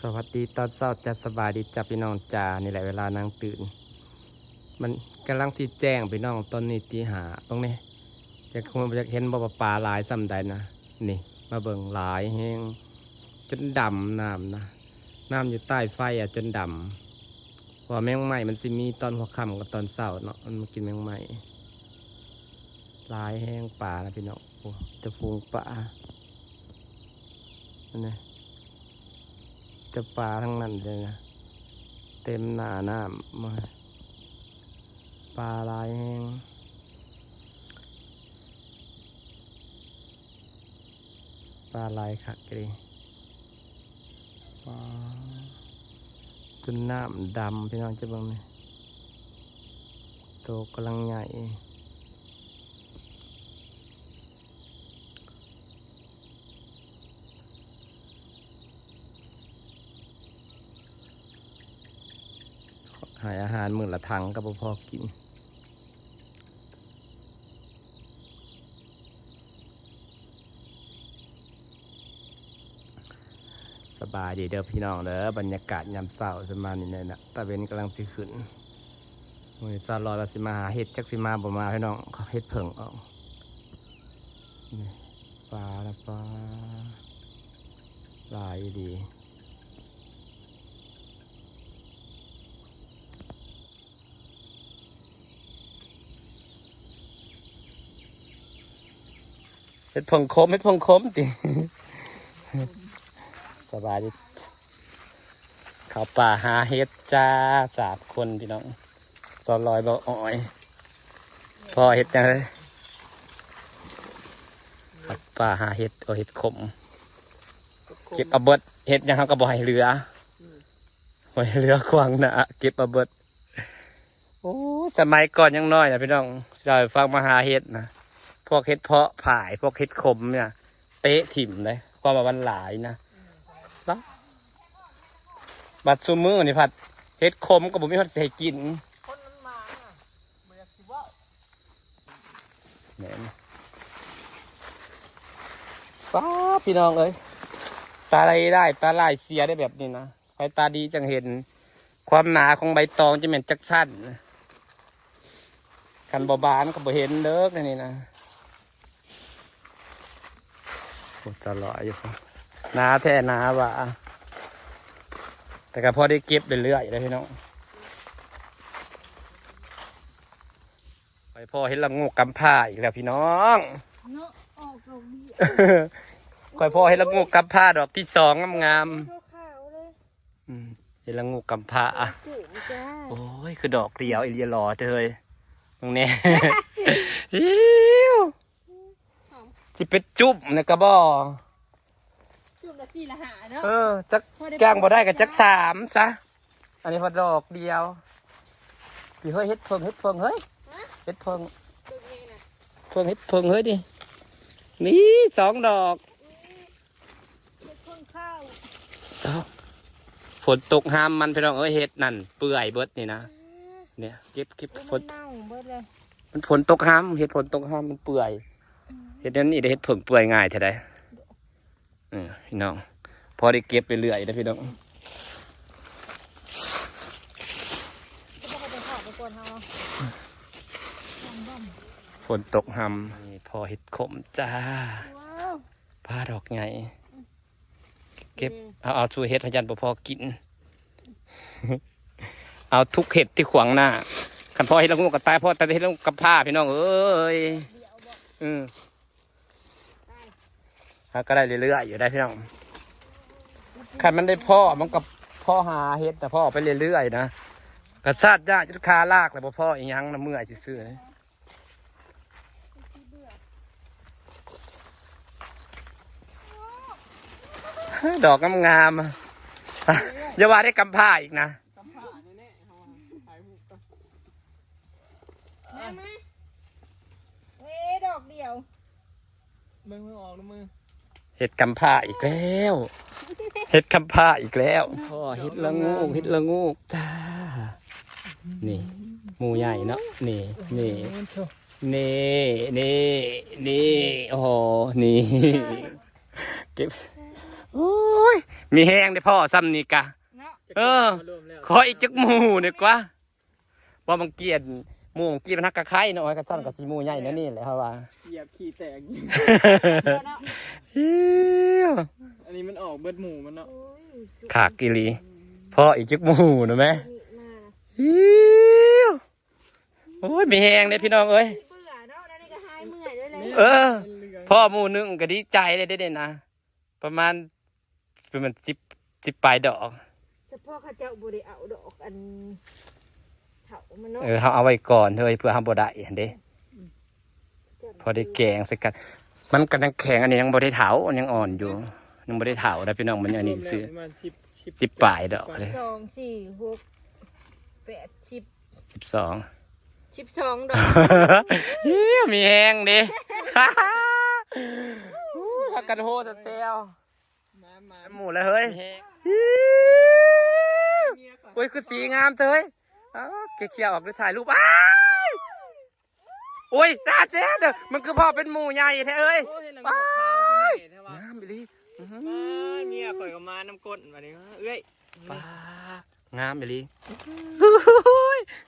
ສະຫວັດດີຕອນເຊົ້າຈ້າ ສະບາຍດີຈ້າພີ່ນ້ອງຈ້າ. ນີ້ແຫຼະເວລານາງຕື່ນ ມັນກຳລັງຊິແຈ້ງພີ່ນ້ອງ. ຕອນນີ້ຕີຫ້າ ເບິ່ງແດ່ ຢາກຮູ້ ຢາກເຫັນບໍ່ວ່າປາຫຼາຍສ່ຳໃດນະ. ນີ້ມາເບິ່ງ ຫຼາຍແຮງ ຈົນດຳນ້ຳນະ. ນ້ຳຢູ່ໃຕ້ໄຟອະ ຈົນດຳ ເພາະວ່າແມງໄມ້ມັນຊິມີຕອນຫົວຄ່ຳກັບຕອນເຊົ້າເນາະ ມັນມາກິນແມງໄມ້. ຫຼາຍແຮງປານະພີ່ນ້ອງ. ໂອ້ ແຕ່ຝູງປາ ອັນນີ້ ແຕ່ປາທັງນັ້ນເລີຍນະ ເຕັມໜ້ານ້ຳ ປາຫຼາຍແຮງ. ປາຫຼາຍຄັກອີ່ຫຼີ ປາ ຈົນນ້ຳດຳພີ່ນ້ອງ. ຈະເບິ່ງນີ້ ໂຕກຳລັງໃຫຍ່. ໃຫ້ອາຫານມື້ລະຖັງກໍບໍ່ພໍກິນ. ສະບາຍດີເດີພີ່ນ້ອງເດີ ບັນຍາກາດຍາມເຊົ້າປະມານນີ້ແຫຼະນະ ຕາເວັນກຳລັງຊິຂຶ້ນ. ມື້ນີ້ສາວລອຍວ່າຊິມາຫາເຫັດ ຈັກຊິມາບໍ່ມາພີ່ນ້ອງ ເຫັດເຜິ້ງອອກ. ນີ້ປາລະປາ ຫຼາຍອີ່ຫຼີ. ເຫັດເຜິ້ງຂົມ ເຫັດເຜິ້ງຂົມຕິ. ສະບາຍດີ ເຂົ້າປ່າຫາເຫັດຈ້າ ສາມຄົນພີ່ນ້ອງ. ສາວລອຍ ບ່າວອ້ອຍ ພໍ່ເຮັດຫຍັງເອີຍ? ເຂົ້າປ່າຫາເຫັດ ເອົາເຫັດຂົມ ເກັບເອົາເບິດ ເຮັດຫຍັງເຮົາກໍບໍ່ໃຫ້ເຫຼືອ ອືມ ບໍ່ໃຫ້ເຫຼືອຂວາງໜ້າ ເກັບເອົາເບິດ. ໂອ້ ສະໄໝກ່ອນຍັງນ້ອຍນະພີ່ນ້ອງ ຊິເລົ່າໃຫ້ຟັງ ມາຫາເຫັດນະ ພວກເຫັດເຜາະຜາຍ ພວກເຫັດຂົມນີ້ ເຕະຖິ້ມເດ້ ຄວາມວ່າມັນຫຼາຍນະ. ບັດຊຸມື້ນີ້ພັດເຫັດຂົມກໍບໍ່ມີໃຜຊິໃຫ້ກິນ ຄົນມັນມານະ ບໍ່ຢາກຊິເວົ້າ. ແມ່ນ ປ້າ ພີ່ນ້ອງເອີຍ ຕາໄຫຼໄດ້ ຕາຫຼາຍເສຍໄດ້ແບບນີ້ນະ. ໃຜຕາດີຈັ່ງເຫັນ ຄວາມໜາຂອງໃບຕອງຈະແມ່ນຈັກຊັ້ນ ຄັນບໍ່ບານກໍບໍ່ເຫັນເດີ ອັນນີ້ນະ. ໂອ້ ສະຫຼອຍຢູ່ ໜາແທ້ໜາວ່າ ແຕ່ກໍພໍໄດ້ເກັບເລື້ອຍໆເດ້ພີ່ນ້ອງ. ຂ້ອຍພໍ້ເຫັດລະໂງກກຳພ້າອີກແລ້ວພີ່ນ້ອງ ເນາະ ອອກດອກດີ. ຂ້ອຍພໍ້ເຫັດລະໂງກກຳພ້າດອກທີສອງງາມໆ ຂາວໆເລີຍ. ອືມ ເຫັດລະໂງກກຳພ້າ ຈຸ້ມຈ້າ. ໂອ້ຍ ຄືດອກດຽວອີ່ຫຼີຫຼໍ້ເທີຍ ເບິ່ງແດ່. ຫິວ ຊິເປັນຈຸ້ມນະກະບໍ່ ຈຸ້ມລະສີ່ລະຫ້າເນາະ. ເອີ ຈັກ ຈ້າງບໍ່ໄດ້ກໍຈັກສາມຊະ. ອັນນີ້ພັດດອກດຽວ. ພີ່ເຮີ້ຍ ເຫັດເຜິ້ງ ເຫັດເຜິ້ງເຮີ້ຍ ຮະ ເຫັດເຜິ້ງ ເບິ່ງນີ້ນະ ເຜິ້ງ ເຫັດເຜິ້ງເຮີ້ຍນີ້ ນີ້ສອງດອກ. ເຮັດເພິ່ງຂາວ ຊະ ຝົນຕົກຫ້າມມັນພີ່ນ້ອງເອີຍ ເຫັດນັ້ນເປື່ອຍເບິດນີ້ນະ. ອືມ ເນຍ ເກັບ ເກັບ ໂອ້ຍ ຝົນ ມັນເນົ່າເບິດເລີຍ ມັນຝົນຕົກຫ້າມ ເຫັດຝົນຕົກຫ້າມມັນເປື່ອຍ. ອືມ ເຮັດແນວນີ້ໄດ້ ເຫັດເຜິ້ງເປື່ອຍງ່າຍແທ້ໃດ. ເອີ ພີ່ນ້ອງ ພໍໄດ້ເກັບໄປເລື້ອຍເດີພີ່ນ້ອງ. ຝົນຕົກຫ້າມ ນີ້ພໍເຫັດຂົມຈ້າ. ວ້າວ ປ້າ ດອກໃຫຍ່ ເກັບ ອືມ ເອົາ ເອົາສູ່ເຫັດ ຢ້ານບໍ່ພໍກິນ ເອົາທຸກເຫັດທີ່ຂວາງໜ້າ. ຄັນພໍເຫັດລະໂງກກໍຕາຍ ພໍແຕ່ເຫັດລະໂງກກຳພ້າ ພີ່ນ້ອງເອີຍ. ອືມ ຫາກໍໄດ້ເລື້ອຍໆຢູ່ໄດ໋ພີ່ນ້ອງ. ຄັນມັນໄດ້ພໍ້ ມັນກໍພໍ້ຫາເຫັດນະ ພໍ້ໄປເລື້ອຍໆນະ. ກໍຊາດຍາກຈົນຂາລາກແລ້ວ ບໍ່ພໍ້ອີ່ຫຍັງນະ ເມື່ອຍຊື່ໆ. ດອກງາມໆ ຢ່າວ່າໄດ້ກຳພ້າອີກນະ. ກຳພ້າແນ່ໆ ເຮົາວ່າຖ່າຍຮູບກ່ອນ ມາ ມາ ເອີ ດອກດຽວ ເບິ່ງ ເບິ່ງອອກນຳມື. ເຫັດກຳພ້າອີກແລ້ວ ເຫັດກຳພ້າອີກແລ້ວ. ອໍ ເຫັດລະໂງກ ເຫັດລະໂງກຈ້າ. ນີ້ ໝູ່ໃຫຍ່ເນາະ ນີ້ ນີ້ ໂອ້ໂຫ ນີ້ ນີ້ ນີ້ ໂອ້ໂຫ ນີ້ ເກັບ ໂອ້ຍ ມີແຮງເດ້ພໍ່ ຊ່ຳນີ້ກະ ເນາະ ເອີ ຂໍອີກຈັກໝູ່ນີ້ກວ່າ. ບໍ່ ມັງກີ້ ໝູ່ມັງກີ້ມັນຮັກກະໄຄເນາະ ຄັນຊັ້ນກໍຊິໝູ່ໃຫຍ່ແນວນີ້ແຫຼະ ເຮົາວ່າ ຢຽບຂີ້ແຕກ ເນາະ ອິ້ວ ອັນນີ້ມັນອອກເບິດໝູ່ມັນເນາະ ໂອ້ຍ ຄັກອີ່ຫຼີ. ພໍອີກຈັກໝູ່ນະແມ່ ອິ້ວ ໂອ້ຍ ມີແຮງເດ້ພີ່ນ້ອງເອີຍ ເບື່ອເນາະ ແນວນີ້ກໍຫາຍເມື່ອຍເລີຍແຫຼະ ເອີ ພໍໝູ່ໜຶ່ງກໍດີໃຈເລີຍເດ້ນະ. ປະມານ ປະມານສິບ ສິບປາຍດອກ ສະເພາະເຂົາເຈົ້າບໍ່ໄດ້ເອົາດອກອັນເຖົ້າມັນເນາະ ເອີ ເຮົາເອົາໄວ້ກ່ອນເຮີ້ຍ ເພື່ອເຮົາບໍ່ໄດ້ຫັ້ນເດ້ ອືມ ພໍໄດ້ແກງໃສ່ກັນ ມັນກໍຍັງແຂງ ອັນນີ້ຍັງບໍ່ໄດ້ເຖົ້າ ຍັງອ່ອນຢູ່ ຍັງບໍ່ໄດ້ເຖົ້ານະພີ່ນ້ອງ ມັນອັນນີ້ຊື່ ປະມານສິບ ສິບປາຍດອກເດ້ ສອງ ສີ່ ຫົກ ແປດ ສິບ ສິບສອງ ສິບສອງດອກ ເອີ ມີແຮງເດ້ ພາກັນໂຮແຊວ ມາ ມາ ໝູ່ແລ້ວເຮີ້ຍ ມີແຮງ ໂອ້ຍ ຄືສີງາມເທີ້ຍ ອ້າວ ເກຍໆອອກ ຫຼືຖ່າຍຮູບ ອ້າຍ ໂອ້ຍ ຕາແຊບເດີ ມັນຄືພໍເປັນໝູ່ໃຫຍ່ແທ້ເອີຍ ໂອ້ຍ ເຫັນແລ້ວ ປາດ ງາມຂາວຄືໃຫຍ່ແທ້ວ່າ ງາມອີ່ຫຼີ ອືຮຶ ມາ ເມຍຂ້ອຍກໍມານຳກົ້ນບັດນີ້ ເອື້ອຍ ປາດ ງາມອີ່ຫຼີ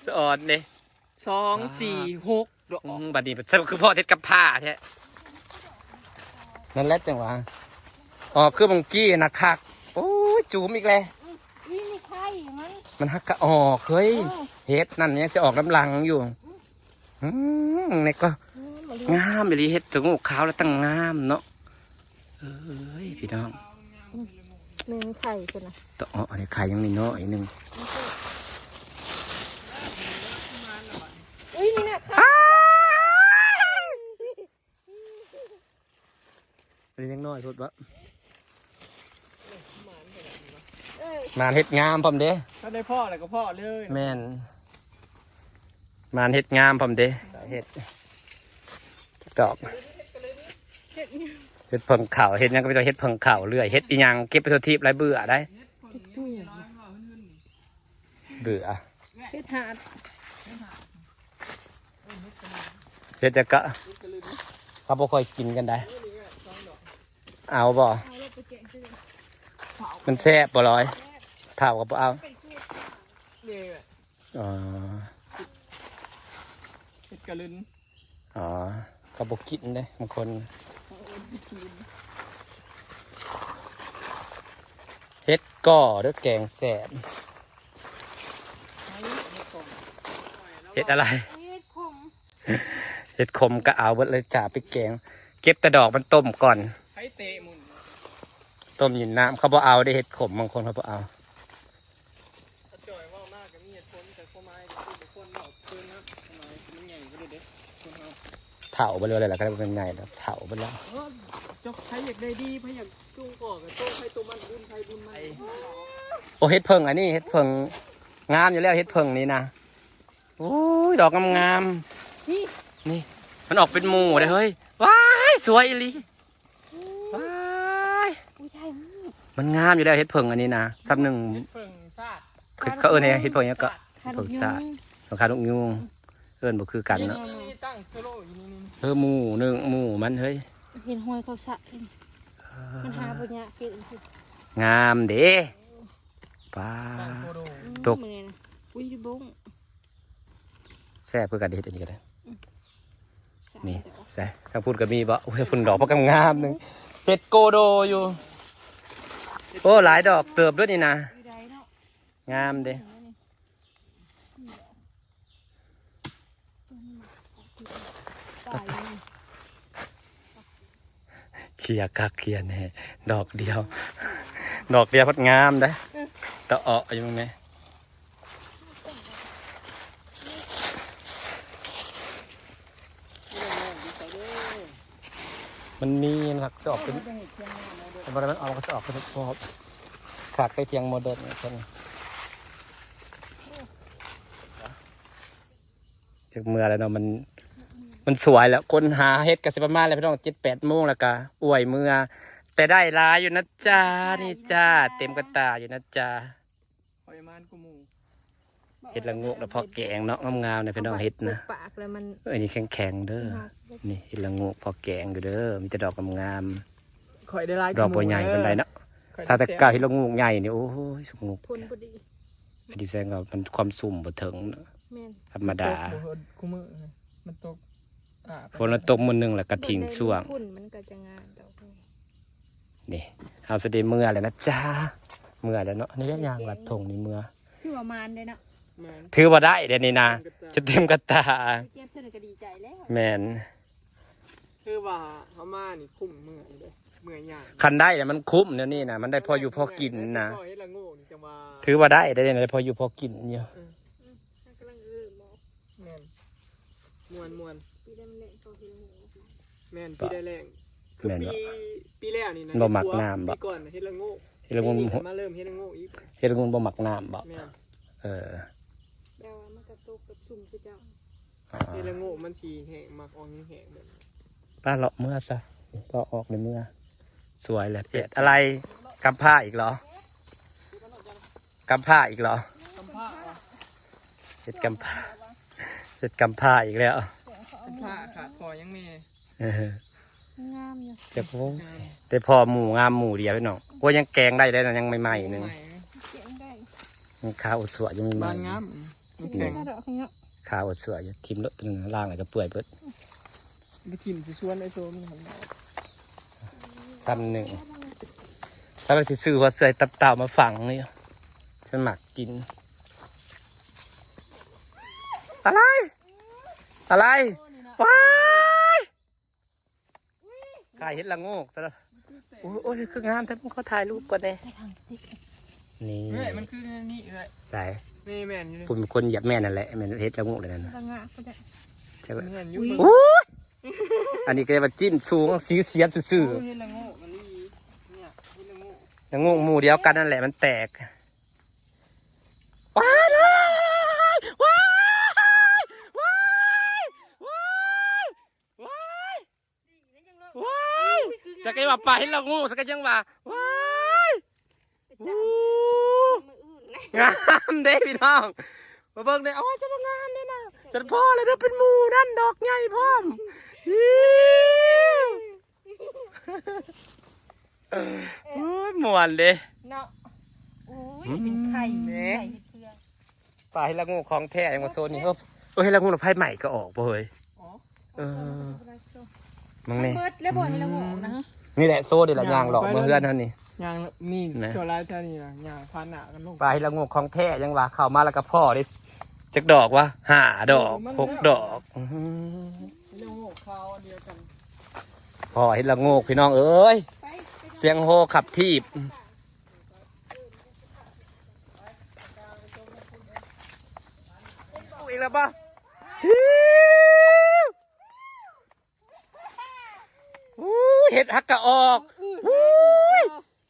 ສະອອນເດ້ ສອງ ສີ່ ຫົກ ດອກ ອືມ ບັດນີ້ ສະຫຼຸບຄືພໍເຮັດກັບພ້າແທ້ ນັ້ນແຫຼະຈັ່ງຫວາ ອໍ ຄືບັງກີ້ນະຄັກ ໂອ້ຍ ຈູມອີກແລ້ວ ອືມ ນີ້ໄຂ່ມັນ ມັນຫາກກະອອກເຮີ້ຍ ເອີ ເຫັດນັ້ນຍັງຊິອອກນຳຫຼັງຢູ່ ອືມ ອືມ ນີ້ກໍ ອືມ ງາມອີ່ຫຼີ ເຫັດລະໂງກຂາວລະຕັ້ງງາມເນາະ ເອີຍ ພີ່ນ້ອງ ອືມ ໜຶ່ງໄຂ່ພຸ້ນນະ ຕະເອາະ ອັນນີ້ໄຂ່ຍັງນ້ອຍໆໜຶ່ງ ອຸ້ຍ ນີ້ນະ ອ້າຍ ອັນນີ້ຍັງນ້ອຍໂພດວະ ເອີຍ ໝານເຫັດງາມພ້ອມເດ້ ຖ້າໄດ້ພໍ້ແລ້ວກໍພໍ້ເລີຍ ແມ່ນ ໝານເຫັດງາມພ້ອມເດ້ ເຫັດ ດອກ ເຫັດເຜິ້ງເຂົ້າ ເຫັດຫຍັງກໍມີແຕ່ເຫັດເຜິ້ງເຂົ້າເລື້ອຍ ເຫັດອີ່ຫຍັງເກັບໄປທົ່ວທີບ ຫຼາຍເບື່ອໄດ໋ ເບື່ອ ເຫັດຫາດ ເຮັດຫຍັງກະ ເຂົາບໍ່ຄ່ອຍກິນກັນໃດ ເອົາບໍ່ ມັນແຊບບໍ່ລອຍ ເຖົ້າກໍບໍ່ເອົາ ອໍ ເຮັດກະລຶນ ອໍ ເຂົາບໍ່ກິນເດ້ບາງຄົນ ເຮັດກໍເດີ ແກງແຊບ ເຮັດອະໄລ ເຮັດຂົມ ເຮັດຂົມກໍເອົາເບິດເລີຍຈ້າ ໄປແກງ ເກັບແຕ່ດອກມັນຕົ້ມກ່ອນ ໃຜເຕະໝຸ່ນ ຕົ້ມຢູ່ນ້ຳ ເຂົາບໍ່ເອົາເດ້ ເຮັດຂົມ ບາງຄົນເຂົາບໍ່ເອົາ ອາຈອຍເວົ້າມາກໍມີເຫດຜົນ ແຕ່ຄວາມໝາຍກໍຄືບໍ່ຄວນເວົ້າເກີນນະ ຄວາມໝາຍມັນໃຫຍ່ໄປເລີຍເດ້ ຄົນເຮົາ ເຖົ້າໄປເລີຍແຫຼະ ກໍເປັນໃຫຍ່ແລ້ວ ເຖົ້າໄປແລ້ວ ເອີ ເຈົ້າໃຜຢາກໄດ້ດີ ໃຜຢາກສູ້ກໍກໍໂຕໃຜໂຕມັນ ບຸນໃຜບຸນມັນ ໂອ້ ເຫັດເຜິ້ງ ອັນນີ້ເຫັດເຜິ້ງງາມຢູ່ແລ້ວ ເຫັດເຜິ້ງນີ້ນະ ໂອ້ຍ ດອກງາມໆ ນີ້ ນີ້ ມັນອອກເປັນໝູ່ເດ້ເຮີ້ຍ ວ້າຍ ສວຍອີ່ຫຼີ ວ້າຍ ອຸ້ຍ ໃຊ່ ມັນງາມຢູ່ແລ້ວ ເຫັດເຜິ້ງອັນນີ້ນະ ສ່ຳໜຶ່ງ ເຫັດເຜິ້ງຊາດ ເຂົາເອີ້ນເຫັດເຜິ້ງຫຍັງເກາະ ເຫັດເຜິ້ງຊາດ ເຜິ້ງຄານກຍູງ ເອີ້ນບໍ່ຄືກັນເນາະ ນີ້ຕັ້ງໂຊໂລຢູ່ນີ້ ເອີ ໝູ່ໜຶ່ງ ໝູ່ມັນເຮີ້ຍ ເຫັນຮອຍເຂົາສະ ມັນຫາບໍ່ຍາກ ເຮັດຈັ່ງຊີ້ ງາມເດ້ ປາດ ອືມ ຕົກ ອຸ້ຍ ບົ້ງ ແຊບຄືກັນເດ້ ເຮັດອັນນີ້ກໍໄດ້ ອືມ ນີ້ ໃສ່ ທາງພຸ້ນກໍມີບໍ່ ອຸ້ຍ ພຸ້ນດອກບັກງາມໆໜຶ່ງ ເຫັດໂກໂດຢູ່ ໂອ້ ຫຼາຍດອກເຕີບເດ້ນີ້ນະ ຢູ່ໃດເນາະ ງາມເດ້ ຕາຍ ເຄຍຄັກເຄຍແນ່ ດອກດຽວ ດອກດຽວພັດງາມເດ້ ອືມ ຕະເອາະຢູ່ເບິ່ງແນ່ ມັນມີ ມັນຮັກຈະອອກເປັນ ມັນບໍ່ໄດ້ ມັນອອກ ມັນຈະອອກເປັນຮອບ ຂາດໄປທຽງໂມເດີນເພິ່ນ ຈັກເມື່ອແລ້ວເນາະ ມັນ ມັນສວຍແລ້ວ ຄົນຫາເຫັດກໍຊິປະມານແລ້ວ ພີ່ນ້ອງ ເຈັດແປດໂມງ ແລ້ວກໍອວຍເມືອ ແຕ່ໄດ້ຫຼາຍຢູ່ນະຈ້າ ນີ້ຈ້າ ເຕັມກະຕ່າຢູ່ນະຈ້າ ຂ້ອຍມານກວ່າໝູ່ ເຫັດລະໂງກນະ ພໍແກງເນາະ ງາມໆນະ ພີ່ນ້ອງ ເຫັດນະ ປາກແລ້ວມັນ ເອີ ນີ້ແຂງໆເດີ ນີ້ເຫັດລະໂງກພໍແກງຢູ່ເດີ ມີແຕ່ດອກງາມໆ ຂ້ອຍໄດ້ຫຼາຍ ດອກບໍ່ໃຫຍ່ປານໃດເນາະ ຊາວແຕ່ເກົ່າເຫັນລະໂງກໃຫຍ່ນີ້ ໂອ້ຍ ສະຫງົບ ຄົນບໍ່ດີ ດີແສງວ່າມັນຄວາມສູງບໍ່ເຖິງເນາະ ແມ່ນ ທຳມະດາ ມັນຕົກບໍ່ເຮີດ ຄູ່ມື້ນະ ມັນຕົກ ອ່າ ຝົນລະຕົກມື້ໜຶ່ງ ແລ້ວກໍຖິ້ມຊ່ວງ ມັນກໍຈະງາມດອກ ນີ້ ເຮົາຊິໄດ້ເມືອແລ້ວນະຈ້າ ເມືອແລ້ວເນາະ ນີ້ແຫຼະ ຍ່າງລັດທົ່ງນີ້ເມືອ ຄືວ່າມານເດ້ເນາະ ມານ ຖືວ່າໄດ້ເດ້ນີ້ນະ ຈະເຕັມກະຕ່າ ເກັບເທົ່າໃດກໍດີໃຈແລ້ວ ແມ່ນ ຄືວ່າເຮົາມານີ້ຄຸ້ມເມື່ອຍເດ້ ເມື່ອຍຍ່າງ ຄັນໄດ້ນະ ມັນຄຸ້ມແນວນີ້ນະ ມັນໄດ້ພໍຢູ່ພໍກິນນະ ພໍເຮັດລະໂງກນີ້ ຈັ່ງວ່າ ຖືວ່າໄດ້ ໄດ້ ໄດ້ພໍຢູ່ພໍກິນຢູ່ ເອີ ອືມ ກຳລັງເລີ່ມເນາະ ແມ່ນ ມ່ວນໆ ປີແລກໆ ເຂົາເຮັດລະໂງກ ແມ່ນ ປີແລກໆ ແມ່ນ ຄືປີ ເນາະ ປີແລ້ວນີ້ນະ ບໍ່ມັກນ້ຳບໍ ປີກ່ອນເຮັດລະໂງກ ເຮັດລະໂງກ ປີນີ້ກໍມາເລີ່ມເຮັດລະໂງກອີກ ເຮັດລະໂງກບໍ່ມັກນ້ຳບໍ ແມ່ນ ເອີ ແຕ່ວ່າມັນກໍຕົກແບບຊຸ່ມຄືເຈົ້າ ອ່າ ເຮັດລະໂງກມັນຊິແຫ້ງ ມັກອອກແຫ້ງໆ ແບບ ໄປເລາະເມືອຊະ ເລາະອອກໃນເມືອ ສວຍແຫຼະ ເປັດອາໄລ ກຳພ້າອີກເຫລອ ກຳພ້າອີກເຫລອ ກຳພ້າ ເຮັດກຳພ້າ ເຮັດກຳພ້າອີກແລ້ວ ກຳພ້າຂາດພໍ່ຍັງແມ່ ເອີ ງາມຢູ່ ຈັກໂອ້ຍ ງາມ ແຕ່ພໍ່ໝູ່ງາມໝູ່ດຽວພີ່ນ້ອງ ໂອ້ຍ ຍັງແກງໄດ້ເດ້ ຍັງໃໝ່ໆໜຶ່ງ ແກງໄດ້ ຍັງຂາອົດສວຍ ຍັງໃໝ່ໆ ບານງາມ ແຂງ ຂາອົດສວຍ ຖິ້ມໂລດ ລ້າງແລ້ວກໍເປື່ອຍເບິດ ໄປຖິ້ມຢູ່ສວນໄອ້ໂຊມ ຊ້ຳໜຶ່ງ ຖ້າວ່າຊິຊື້ຫົວເສືອຕັບເຕົ່າມາຝັງນີ້ ສະໝັກກິນ ອາໄລ ອາໄລ ວ້າຍ ຂາຍເຫັດລະໂງກຊະແລ້ວ ໂອ້ຍ ໂອ້ຍ ຄືງາມແທ້ ເບິ່ງ ຂໍຖ່າຍຮູບກ່ອນແດ່ ນີ້ ເອື້ອຍ ມັນຄືແນວນີ້ເອື້ອຍ ໃສ ນີ້ແມ່ນຢູ່ ຜູ້ເປັນຄົນຢາກແມ່ນນັ້ນແຫຼະ ແມ່ນເຫັດລະໂງກເລີຍນັ້ນ ລະງະ ຈັກ ແມ່ນຢູ່ ໂອ້ຍ ອັນນີ້ກໍວ່າຈີ້ນສູງ ສີສຽບຊື່ໆ ໂອ້ຍ ເຫັດລະໂງກ ມັນອີ່ ເນຍ ເຫັດລະໂງກ ລະໂງກໝູ່ດຽວກັນນັ້ນແຫຼະ ມັນແຕກ ວ້າຍ ວ້າຍ ວ້າຍ ວ້າຍ ວ້າຍ ວ້າຍ ຈັກກະວ່າປາເຫັດລະໂງກ ຈັກກະຍັງວ່າ ວ້າຍ ອູ້ ງາມເດ້ພີ່ນ້ອງ ມາເບິ່ງເດ້ ໂອ້ຍ ຈັກວ່າງາມເດ້ນະ ຈັກພໍແລ້ວເດີ ເປັນໝູ່ນັ້ນ ດອກໃຫຍ່ພ້ອມ ອີ້ ໂອ້ຍ ມ່ວນເດ້ ເນາະ ໂອ້ຍ ອືມ ເປັນໄຂ່ ໄຂ່ເຫັດເຜືອກ ປາເຫັດລະໂງກຂອງແທ້ ຍັງວ່າໂຊນນີ້ ເອີ ເອີ ເຫັດລະໂງກ ໄຟໄໝ້ກໍອອກບໍ່ເຮີ້ຍ ອໍ ເອີ ມຶງນີ້ ເບິດແລ້ວບໍ່ ເຫັດລະໂງກນະ ນີ້ແຫຼະ ໂຊນີ້ແຫຼະ ຍ່າງເລາະມາເຮືອນຫັ້ນນີ້ ຍ່າງນີ້ ນະ ຊົ່ວຫຼາຍແຖວນີ້ນະ ຍ່າງຜ່ານໜ້າກັນລົງ ປາເຫັດລະໂງກຂອງແທ້ ຍັງວ່າເຂົ້າມາແລ້ວກໍພໍໄດ້ຈັກດອກວະ ຫ້າດອກ ຫົກດອກ ອືມ ເຫັດລະໂງກຂາວອັນດຽວກັນ ພໍເຫັດລະໂງກ ພີ່ນ້ອງເອີຍ ສຽງໂຮຂັບຖີບ ອີກແລ້ວບໍ່ ອູ້ຍ ເຫັດຮັກກະອອກ ອູ້ຍ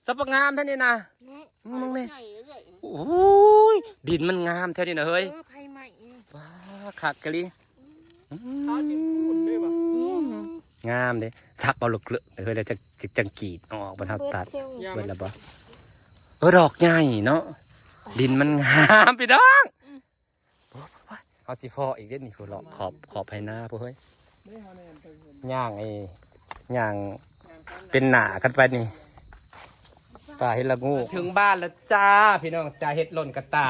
ສະປະງາມແທ້ນີ້ນະ ເນາະ ມຶງນີ້ ໂອ້ຍ ດິນມັນງາມແທ້ນີ້ນະເຮີ້ຍ ເອີ ໄຟໄໝ້ ວ້າ ຄັກກະລີ ອືມ ຂາວຈົນຄູນເລີຍວ່າ ອືມ ງາມເດ້ ທັກເອົາເລິກໆເຮີ້ຍ ແລ້ວຈະ ຈະ ຈັ່ງກຣີດອອກ ບັດເຮົາຕັດ ເບິດແລ້ວບໍ່ ເອີ ດອກໃຫຍ່ເນາະ ດິນມັນງາມ ພີ່ນ້ອງ ອືມ ໂອ້ຍ ເຮົາຊິພໍ້ອີກເດ້ນີ້ ພຸ້ນເລາະ ຂອບ ຂອບໄຮ່ນາພຸ້ນເຮີ້ຍ ຍ່າງໄອ້ ຍ່າງເປັນໜ້າກັນໄປນີ້ ປາເຫັດລະໂງກ ເຖິງບ້ານແລ້ວຈ້າ ພີ່ນ້ອງຈ້າ ເຫັດຫຼົ່ນກະຕ່າ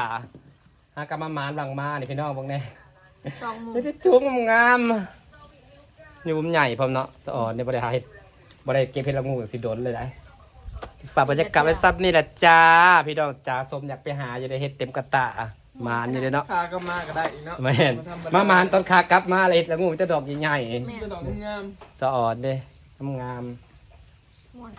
ຫາກໍມາໝານຫຼັງມານີ້ ພີ່ນ້ອງເບິ່ງແດ່ ສອງໝູ່ ເຮັດຈຸ້ມງາມ ຍູມໃຫຍ່ພ້ອມເນາະ ສະອອນນີ້ບໍ່ໄດ້ຫາເຫັດ ບໍ່ໄດ້ເກັບເຫັດລະໂງກຊິດົນເລີຍໄດ໋ ຝາກບັນຍາກາດໄວ້ສ່ຳນີ້ແຫຼະຈ້າ ພີ່ນ້ອງຈ້າ ສົມຢາກໄປຫາຢູ່ເດ້ ເຫັດເຕັມກະຕ່າ ໝານຢູ່ເດ້ເນາະ ຂາກັບມາກໍໄດ້ອີກເນາະ ແມ່ນ ມາໝານຕອນຂາກັບມາລະ ເຫັດລະໂງກມີແຕ່ດອກໃຫຍ່ໆ ແມ່ນ ແຕ່ດອກງາມ ສະອອນເດ້ ງາມໆ ມ່ວນ